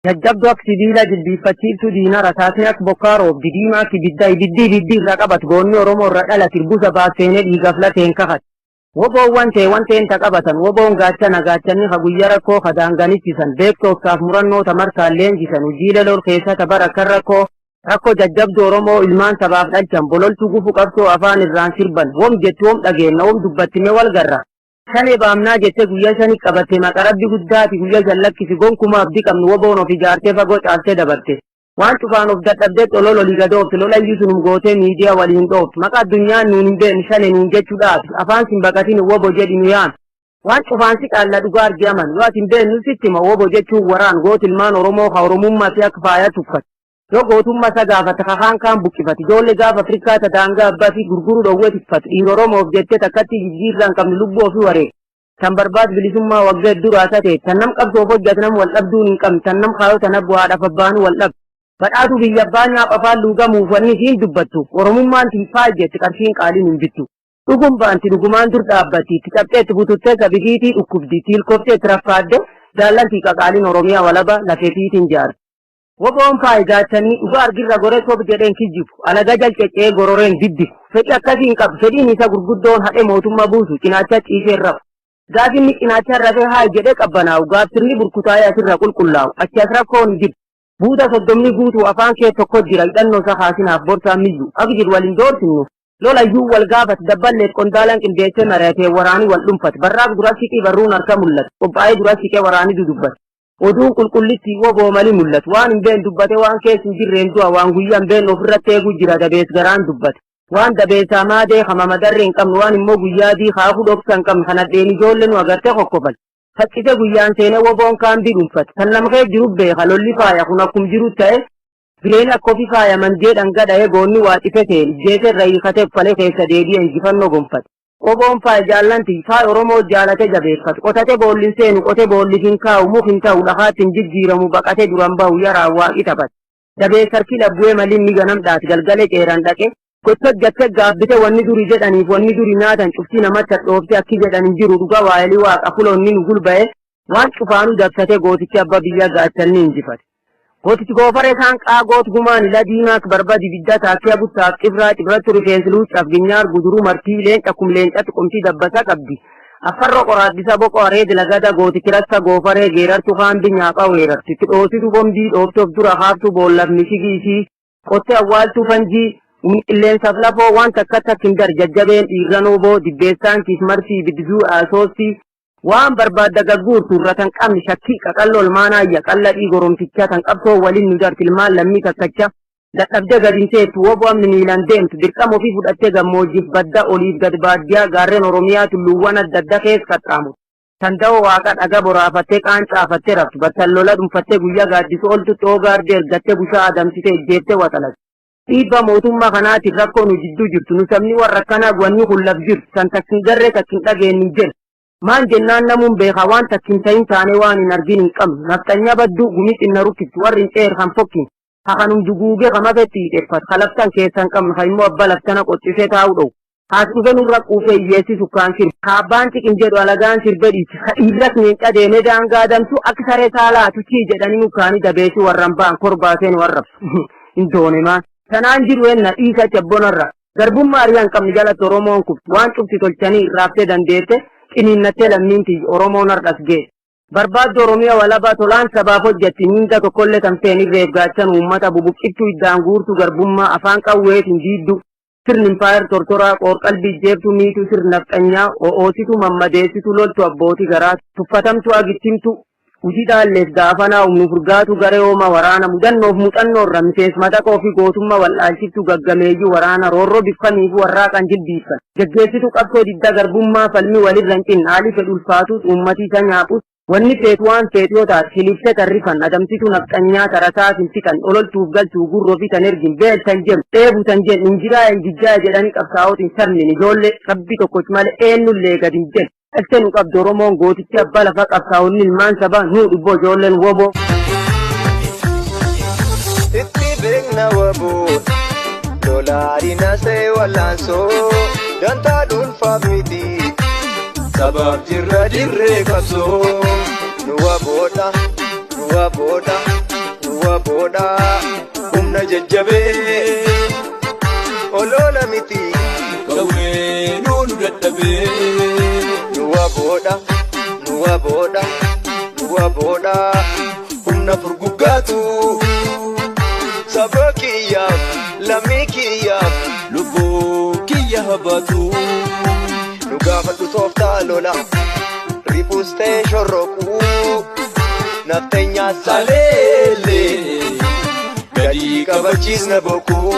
Jajjabduu akka sibiila jilbiiffachiiftuu diina rasaasni akka bokkaa roobdi diimaa akka ibiddaa ibiddi ibiddi irra qabatu goonni Oromoo irra dhalate irbusa baaseenee dhiigaaf lateen kakate. Woboon wantee wanteen ta qabatan woboon gaachana gaachanni ka guyya rakkoo ka daanganittisan beektoosaaf murannoo ta marsaan leenjisan hojiilee lol keessa ta bara kan rakkoo rakkoo jajjabdu Oromoo ilmaan sabaaf dhalchan bololtu gufu qabsoo afaan irraan sirban wom jettu wom dhageenna wom dubbattime wal garra. Shanee baamnaa jette guyyaa shani qabatte maqa rabbi guddaati guyyaa shan lakkisi gonkumaa abdii qabnu woboon of ijaartee fagoo caaltee dabarte. Waan cufaan of dadhabdee xolol olii gadoofte lolayyuu sunum gootee miidiyaa waliin dhoofte maqa addunyaan nuun hin beekne shane nuun jechuudhaaf afaan sin baqatin wobo jedhi nu yaam. Waan cufaan si qaalla dhugaa argi aman yoo ati hin beeknu sitti hima wobo jechuun waraan gooti ilmaan Oromoo ka Oromummaa fi akka faayaa tuffate. Yoo gootummaa isa gaafate kakaan kaan buqqifate ijoollee gaafa Afrikaa ta daangaa abbaa fi gurguruu dhowwee tiffate dhiira Oromoof jettee takkatti jijjiirraa hin qabne lubbuu ofii wareega. Tan barbaad bilisummaa waggaa hedduu raasaa ta'e tan nam qabsoof hojjate nam wal dhabduun hin qabne tan nam kaayoo tan abbu haadhaaf abbaanuu wal dhabu. Badhaatu biyya abbaa nyaapha afaan luugamuuf wanni isiin dubbattu Oromummaan tinfaa jetti qarshiin qaaliin hin bittu. Dhugum baanti dhugumaan dur dhaabbatti itti cabxee itti bututtee sabifiitii dhukkubdi tiilkoftee itti raffaadde jaallantii qaqaaliin Oromiyaa walaba lafeefiitiin jaarti. Woboon faayi gaachanii dhugaa argirra goree sob jedheen kijjibu alaga jalcecee gororeen diddiku fedhii akkasii hin qabu fedhiin isa gurguddoon hadhe mootummaa buusu cinaacha ciisee rafu. Gaaf inni cinaacha rafee haayi jedhee qabbanaa'u gaaf sirni burkutaa'ee asirra qulqullaa'u achi as rakkoon hin jiru. Buuta soddomni guutuu afaan kee tokko jira hidhannoo isa kaasinaaf borsaan miyyu ak jiru waliin doorsinu lola iyyuu wal gaafate dabballeef qondaalaan qindeessee mari'atee waraanii wal dhuunfate barraaq dura siqii barruun harka mul'ate qophaa'ee dura siqee waraanii dudubbate. Oduun qulqullitti woboo mali mul'atu waan hin beekne dubbate waan keessa hin jirreen du'a waan guyyaa hin beekne ofirratti eeguu jira dabees garaan dubbate. Waan dabeessaa maadee kama madarree hin qabne waan immoo guyyaa adii kaafuu dhoksa hin qabne kan addeen ijoollee nu agartee kokkofal. Faccise guyyaan seenee woboon kaambii dhuunfate kan nama kee jiru beeka lolli faaya kun akkum jiru ta'e bireen akka ofii faayaman jedhan gadha'ee goonni waa cife seen ijjeese irra hiikatee uffalee keessa deebi'ee injifannoo gonfate. Woboon faaya jaallanti faaya Oromoo jaalate jabeeffate qotate boolli hin seenu qote boolli hin kaa'u muk hin ta'u dhakaatti hin jijjiiramu baqate duran bahu yaraan waaqi taphate. Dabeessa harki labbu'ee maliin ni ganam dhaati galgale ceeran dhaqe gocha hojjatte gaabbite wanni duri jedhaniif wanni duri nyaatan cuftii namatti hadhoofte akki jedhan hin jiru dhuga waa'elii waaqa fuloonni nu gulba'e waan cufaanuu dabsate gootichi abba biyya gaachanni injifate. Gootichi goofaree isaan qaagoot gumaan ila diimaak barbadi bidda taakkiya buttaaf cibraa cibrattu rifeensi luuccaaf ginyaar guduruu martii leenca kum leencatti qomtii dabbasa qabdi. Affarroo qoraaddisa boqoo areed lagada gootichi rassa goofaree geerartu kaambi nyaapha weerarti. Itti dhoositu bombii dhooftoof dura kaaftu boollaaf mishigii isii qottee awwaaltuu fanjii humni qilleensaaf lafoo waan takka takka hin dar jajjabeen dhiirranoo boo dibbeessaan kiis marfii ibiddisuu asoostii waan barbaadda gagguurtu irra tan qabne shakkii qaqalloo ilmaanaayya qalla dhiigoromtichaa tan qabsoo waliin nu darti ilmaan lammii kakkacha dadhabdee gad hin teettu wobo amni miilaan deemtu dirqama ofii fudhattee gammoojjiif badda oliif gad baaddiyaa gaarreen Oromiyaa tulluuwwan adda adda keessa qaxxaamuru. Tan da'oo waaqa dhaga boraafattee qaancaafattee raftu battan lola dhuunfattee guyyaa gaaddisu oltu xoogaardee ergattee bushaa adamsitee ijjeeftee waxalatti. Dhiibbaa mootummaa kanaatiin rakkoo nu jidduu jirtu nu sabni warra akkanaa wanni kun laf jirtu tan takkin garree takkin dhageenye hin jennu. Maan jennaan namuun beekaa waan takkin ta'in taanee waan hin argin hin qabnu. Nafxanyaa badduu gumii xinna rukkiftu warri hin ceer kan fokkin. Hakanum duguugee kama fetti hidheffat ka laftan keessa hin qabnu ka immoo abbaa laftana qoxxisee taa'u dhowu. Haas dhufe nurra quufee hiyyeessi sukkaan sirbe. Ka abbaan ciqin jedhu alagaan sirbe dhiichi. Ka dhiirras leenca deemee daangaa damsu akka saree saalaa tuchii jedhanii mukaanii dabeessi warran ba'an korbaaseen warrabsu. Hin doone maan. Tanaan jiru enna dhiisa cabbonarra. Garbummaa ariyaa hin qabne jalatti Oromoon kufti. Waan cufti tolchanii irraaftee dandeette ciniinnattee lammiin tiyya Oromoon har'as ga'e. Barbaaddu Oromiyaa walabaa tolaan sabaaf hojjetti miinda tokkollee kan fe'en irreef gaachan uummata bubuqqiftuu iddaan guurtuu garbummaa afaan qawweetiin diiddu sirni impaayar tortoraa qoorqalbii jeeftuu miituu sirni nafxanyaa o'oosituu mammadeessituu loltu abbootii garaa tuffatamtuu agittimtu hojii dhaalleef gaafanaa humnu furgaatu garee hooma waraana mudannoof muuxannoorra miseensa mataqoo fi gootummaa wal'aalchiftuu gaggameeyyuu waraana roorroo biffamiifi warraaqaan jilbiiftan geggeessituu qabsoo diddaa garbummaa falmii walirra hin cinne haalli fedhu ulfaatus uummatii isa nyaapus wanni feetu waan feetu yoo taate hilibsee tarrifan adamsituu nafxanyaa tarasaas hin fixan ololtuuf galtuu gurroo fi tan ergin beeltan jedhu dheebutan jedhu injiraa injijjaa jedhanii qabsaa'ootiin sarmin ijoollee rabbi tokkoch malee eenyullee gad hin jedhu. Dhaltee nu qabdu Oromoon gootichi abbaa lafaa qabsaa'onni ilmaan sabaa nuu dhibboo ijoolleen woboo. Itti beekna waboo lolaadhina see wallaansoo dantaa dhuunfaaf miti sabaaf jirra dirree qabsoo nu waboodha nu waboodha. Nu waboodha humna jajjabee olola miti qawwee nuunu dadhabee. Nu waboodha, nu waboodha, nu waboodha humna furguggaatu saba kiyyaaf lammii kiyyaaf lubbuu kiyya habaatu. Nu gaafadhu tooftaa lola rifuus ta'e shorroquu nafteenyaa saleellee gadi qabachiisna bokkuu.